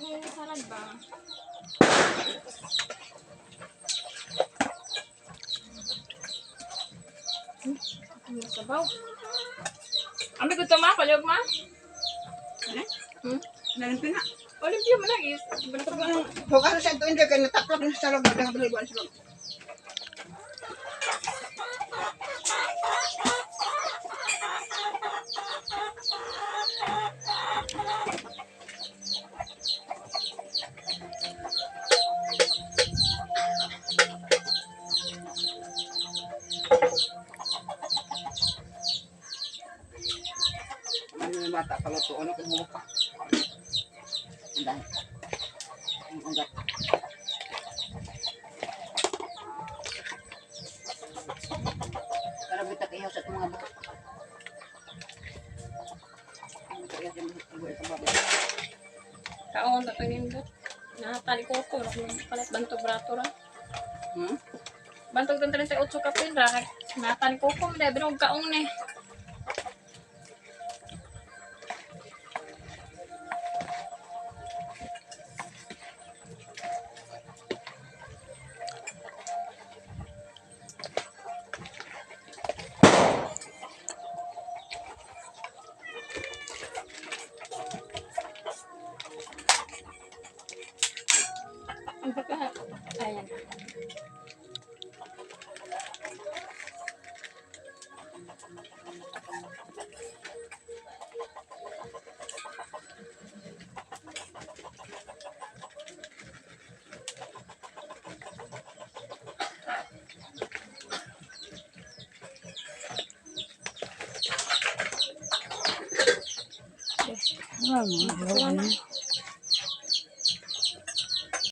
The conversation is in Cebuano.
Yung salad ba? Ang sabaw. Ami ko ma, palihog ma. Ano? Hmm? Nalimpyo na. Olimpia mo lagi. Hugas sa ito hindi kay nataplak na sa loob ng balibon sa loob. Ano yung bata paluto ano kung humok pa. Ang dami. Ang ugat. Para bitak ihaw sa itong mga buhok. Ang bitak ihaw sa mga buhok sa baboy. Kaon na panindot. Natali ko ko palit bantog brato ra. Hmm? Bantog tan 38 ka pin ra. Natali ko ko dahil binog kaong ni. Ang pagka ayan. Ano?